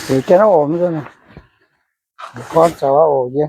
Liuz jienv naaiv oc, gorngv zoux oc yie.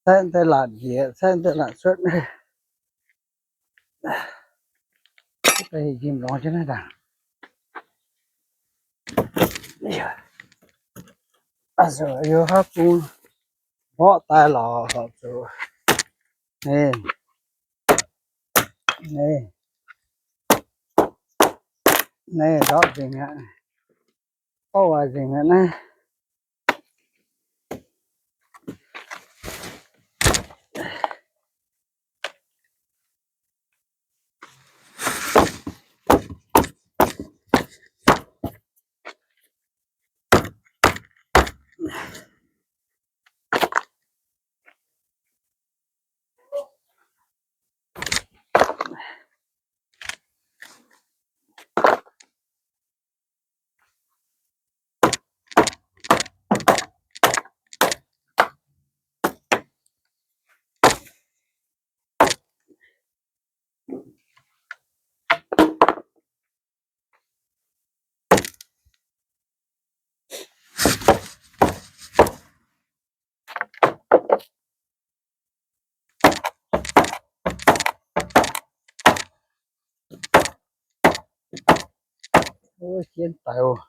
Saeqv deix laatc njiec, saeqv deix laatc cuotv. Njimv longx jienv naaiv ndaangc. Yie haav bung mborqv daaih lorz horpc zuqc. Naaiv, naaiv, naaiv ndortv nzengc aqv. Mborqv waaic nzengc aqv naaiv. Jienv daic oc.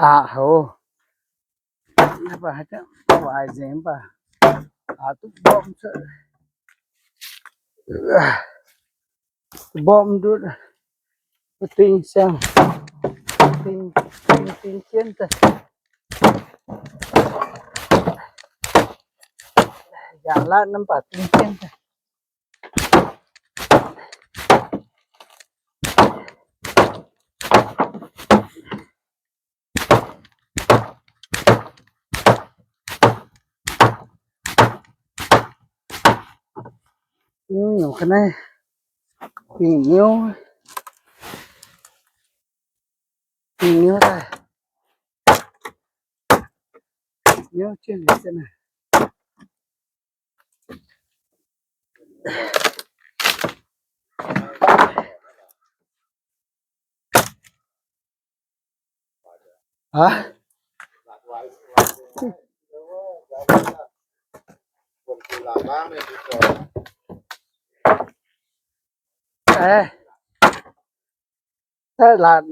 Aqc houc, mv baac haaix zanc waaic nzengc mv baac aqc duqv mborqv cuotv, duqv mborqv ndutv, duqv ding siang, ding, ding, ding jienv daaih. Yangh laatv mv baac ding jienv daaih. Nyungc ga'naaiv dingh niouv, dingh niouv daaih, niouv jienv liuz se naaic. Aa, aeqv, laatc.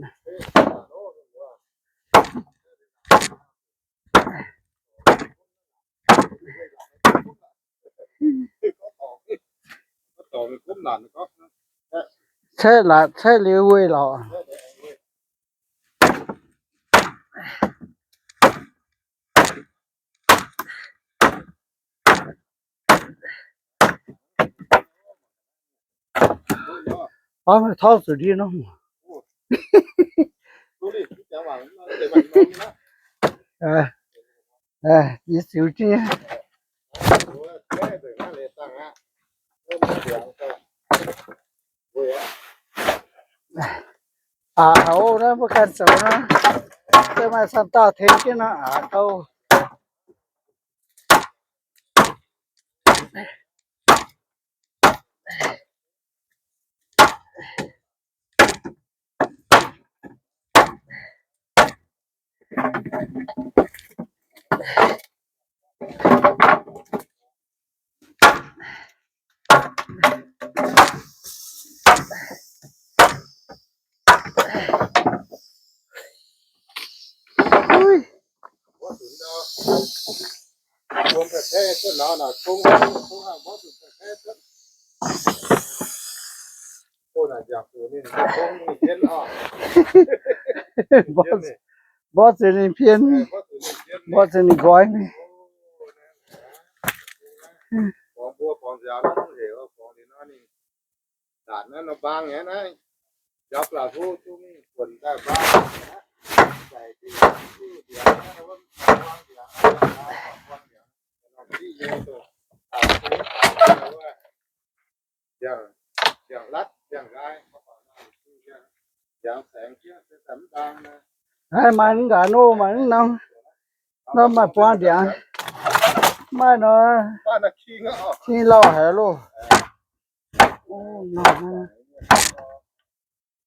Caeqv laatc caeqv liuz weih lorqc. Aav, meih tauv zuqc ndie nor. Yie ziux jienv. Aqc haic naaiv mbuo ganh zoux naaiv, se maaih camv dauh tengx jienv nor aqc gauh. Mborqv zuqc ninh pien, mborqv zuqc ninh nqoi mingh. Haih maaih mv nqaanx nor, maaih mv norm, nor maaih buang ndiangx. Maaih nor, king lauh haic loh. Maaih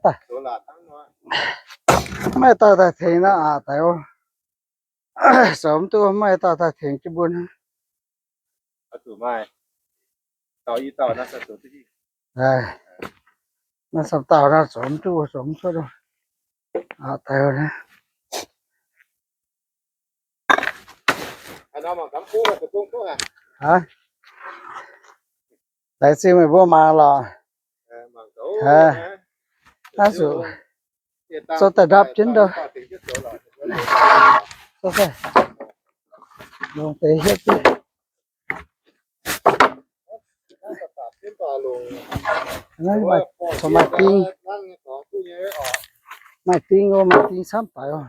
dauh, maaih dauh daaih tengx nor aqc daic oc. Zoux mv duqv, maaih dauh daaih tengx jienv mbuo. Naaiv camv dauh naaiv zoux mv duqv, zoux mv cuotv. Aqc daic oc. Haiz, laengz zingh meih mbuo mangc lorqc. Naaiv zuqc zoux daaih ndapv jienv ndau. Longc deix hietv duqv. Naaiv maaih, maaih ding, maaih ding oc, maaih ding camv daic oc.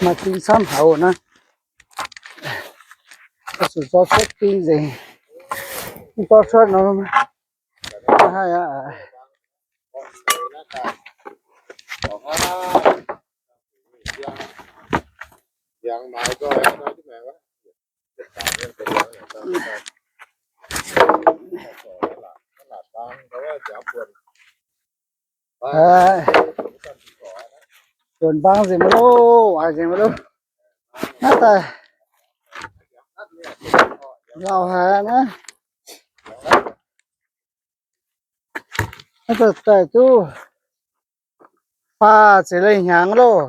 Maaih ding camv haic oc naaiv. Zuqc zorqv cuotv ding nzengc. Mv zorqv cuotv nor, mv haih aqv. Buonc mbaang nzengc maiv loh, waaic nzengc maiv loh. Naaiv daaih lauh haic naaiv. Naaiv daaih daaih duqv faah ziepc leih hnyangx loh.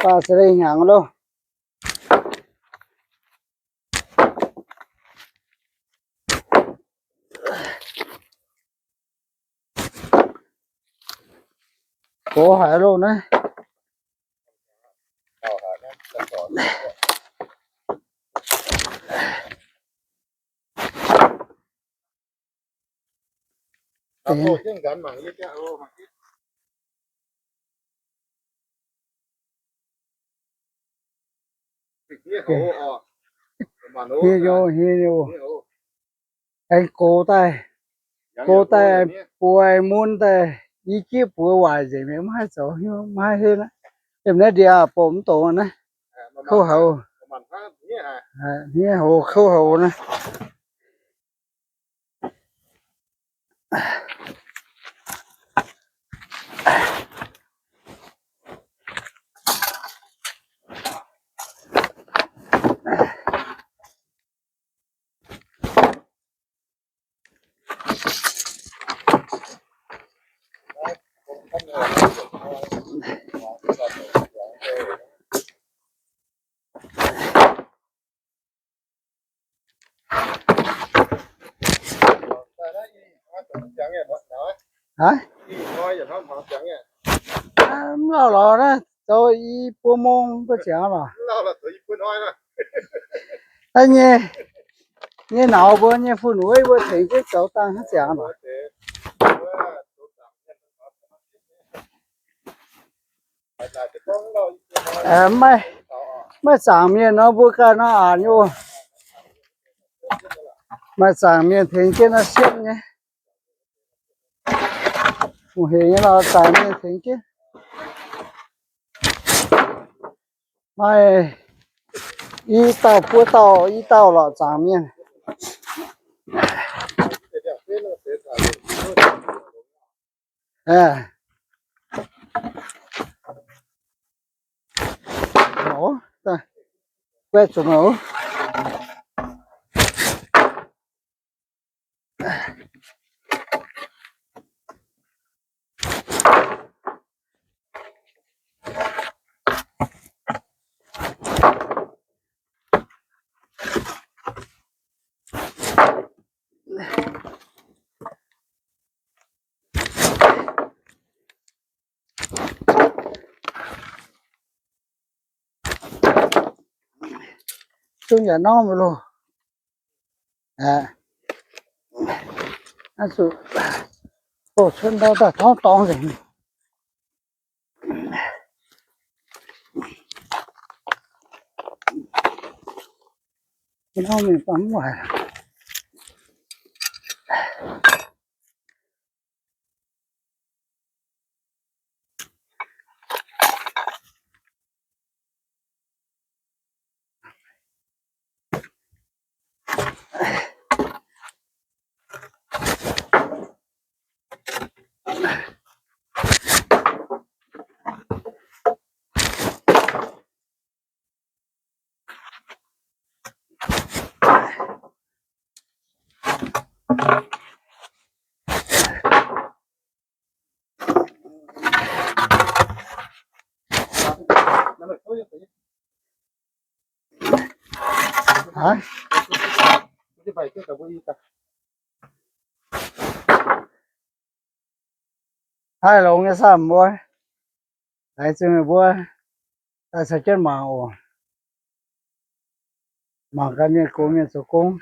Faah ziepc leih hnyangx loh. Gox haic loh naaiv. Hniev nyei, hniev nyei. Aengx gox daaih, gox daaih, buoz aengx mun daaih, i jieqv buoz waaic nzengc mi'aqv, maiv haih zoux, maiv haih henv aqv. Yiem naaiv ndie bouh mv dongz naaiv, kouv haux, hniev hoc kouv haux naaiv. Haiv? Mv lauh lorz naaiv zoux i buo mong mbuo ziangx lorqc. Naaiv nyei, nyei nauz mbuo nyei fu-nuiv mbuo tengx jienv zoux dangh hnangv ziangx lorqc. Maiv, maiv zaangc mienh nor mbuo ganh nor aqc nyei oc. Maaih zaangc mienh tengx jienv nor siepv nyei. Hungh hec nyei lorqc, zaangc mienh tengx jienv. Maaih i dauh buo dauh, i dauh lorqc zaangc mienh. Zungv yaac norm loh. Aqv, zuqc doh cuotv ndau daaih torngv dorngx nzengc. Norm mingh baac mv waaic. Haiv longx nyei saah mbuo? Laengz zingh meih mbuo daaih caux jienv mangc oc. Mangc gaax mienh gox mienh zoux gong.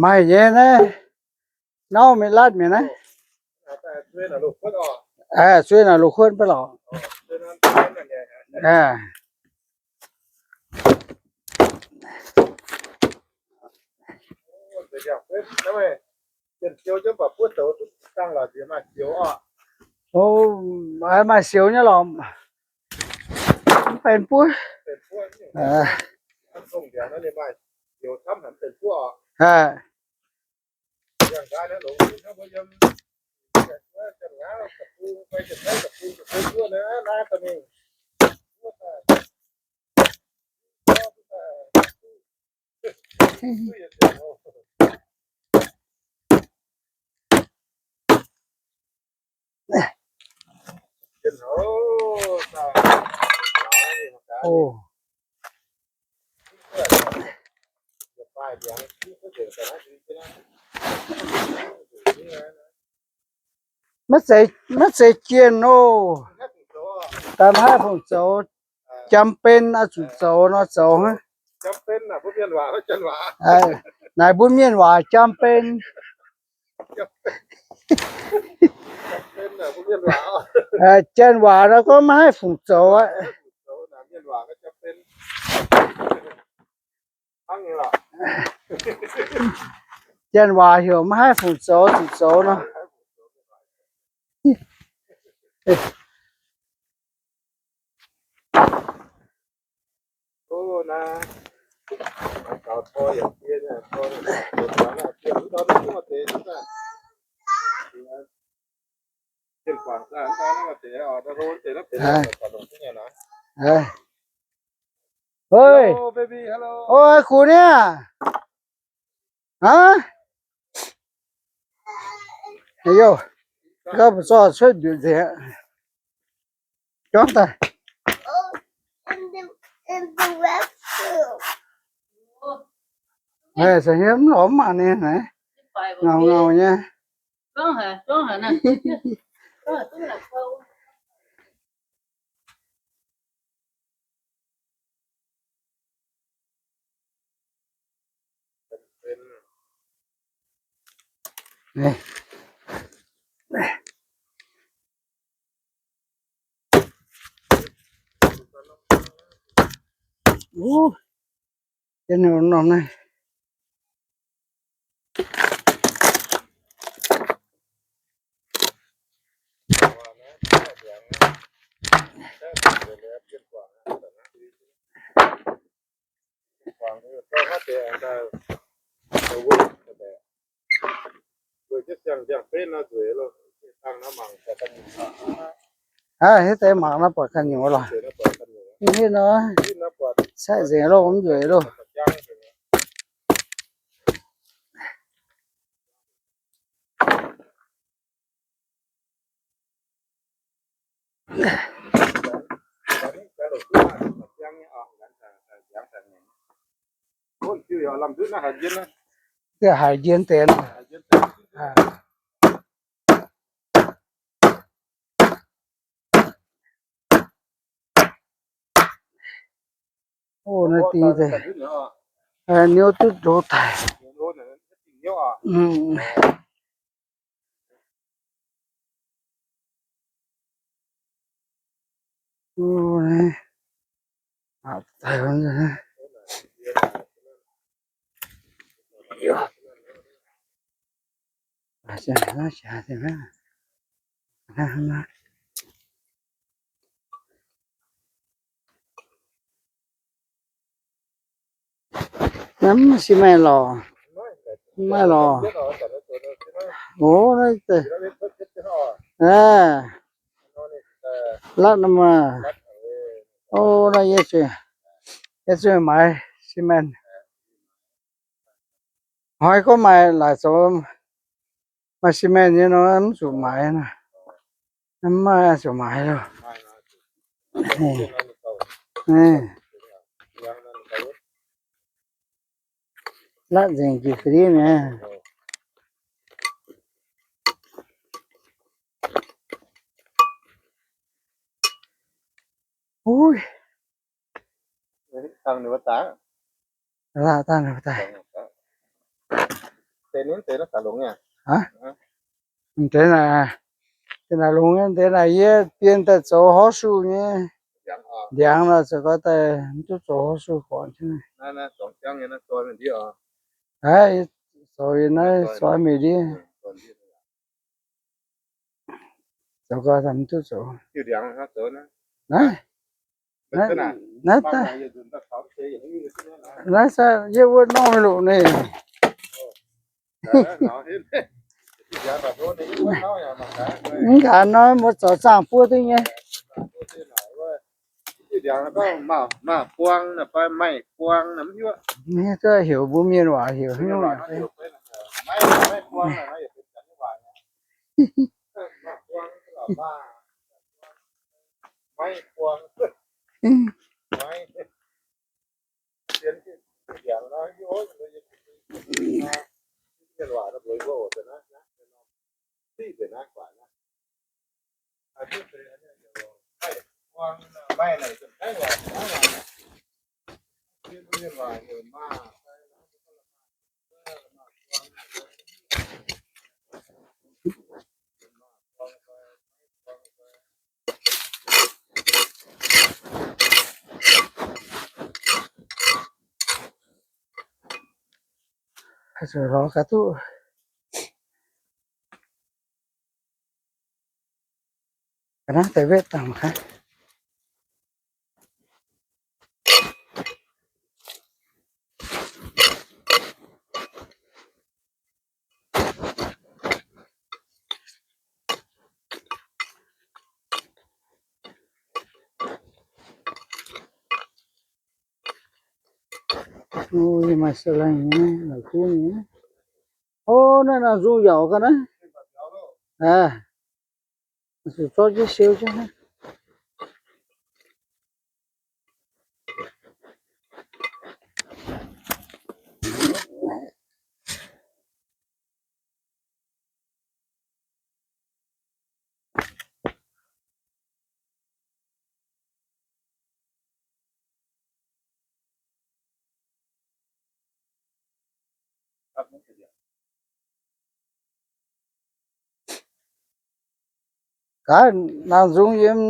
Maaih nyei naaiv, nauv mingh latv mingh naaiv. Zuei naaic loz-huotv baav lorqc. O, maaih siouc nyei lorqc. Mv benx buov. Maiv zeiz, maiv zeiz jienh oc. Daaih maiv haih fungc zoux. Jam ben oix zuqc zoux nor zoux hnangv. Naaic mbuo mienh waac jam ben. Janx waac nor gorngv maiv haih fungc zoux aqv. Janx waac heuc maiv haih fungc zoux, zuqc zoux nor. Ov, kuv niaa. Aa, gapv zorqv cuotv nduqc nzengc. Gorngv daaih. Za'gengh mv lorz mv mangc ninh naaiv, ngauh ngauh nyei. Ov, jienv norm naaiv. Aa, hitv deix mangc naaiv buatc ganh nyungc lorqc. Hitv nor, caeqv nzengc loh, mv nzueic loh. Haiz njien deix. Ov, naaiv dingh deix. Niouv duqv ndoqv daaih. Naaiv mv xi maengh lorqc. Mv maaih lorqc. Ov, naaiv deix latv nor maah. Ov, naaiv yie zuqc, yie zuqc maaiz xi maengh. Hnoi gorngv maaih laaic zoux, maaih xi maengh nyei nor mv zuqc maaiz nor. Mv maaih zuqc maaiz loh. Latv nzengc jiex ga'ndiev mi'aqv. Uix. Dangh ninh mbuo daaih. Dangh ninh mbuo daaih. Deix naaiv deix naaiv daaih longx nyei. Aa? Deix naaic, deix naaic longx nyei, deix naaic yie bienh daaih zoux horseshoe nyei. Ndiangx nor, zoux gau daaih mv duqv zoux horseshoe gornc jienv. Aa, zoux yie naaiv zoi mingh ndiev. Zoux gau daaih mv duqv zoux. Naaiv, naaiv, naaiv se yie wuov norm loc naaiv. Mv nqanx nor, mbuo zoux zaangh buov duqv nyei. Duqv heuc mbuo mienh waac heuc hnyouv. Zuqc lorz ga'duqv. Ga'naaiv deix wetv dangh mangc gaax. Maaih sou laangh nyei, la'kuqv nyei. O, naaiv nangh nzung yaauc ga'naaiv. Aa, zuqc zorqv jienv siou jienv naaiv. Gaax, nangh nzung yiem,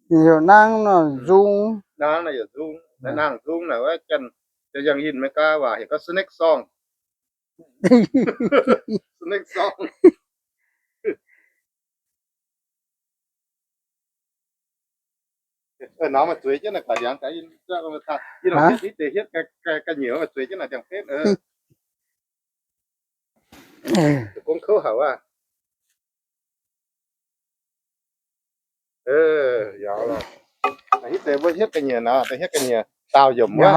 heuc nangh nor nzung. Nangh nor heuc nzung. Nangh nzung naaic wuov, yangh yinh America waac heuc gau snake song. Snake song. Nor maaih zueiz jienv naaic, gaax ndiangx gaax, yie hietv deix hietv ga'nyiec maaih zueiz jienv naaic ndiangx-betv. Gong kouv haic wuov. Hietv deix mbuo hietv ga'nyiec nor, deix hietv ga'nyiec daauh yiemc wuov.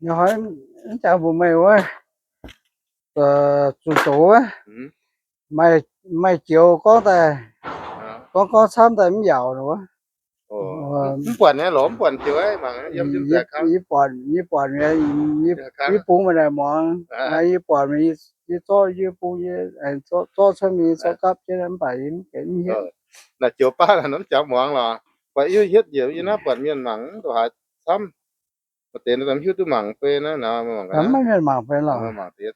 Nyei hnoi mv jangx mbuox meih wuov, zuqc doz wuov, maaih joux gorngv daaih, gorngv gorngv camv daaih mv yaauc wuov. Mv buatc nyei lorz, mv buatc joux, yie buatc, yie buatc, yie bungx meih naaic muangx, yie buatc meih, yie zorqv, yie bungx, yie zorqv cuotv mingh, yie zorqv gapv jienv mv baac yie mv hietv. Naaic joux baav naaic mv jangx muangx lorz. Buatc yie hietv njiec yie naaiv buatc mienh mangc mv duqv haaix camv. Maaih deix mv hiuv duqv mangc bei naaiv nor, maiv mienh mangc bei lorz. Mangc deix,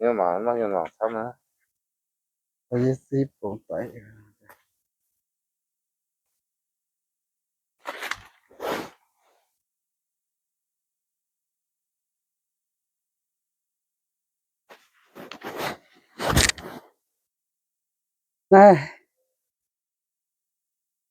mienh mangc, maiv mienh mangc camv naaiv. Naaiv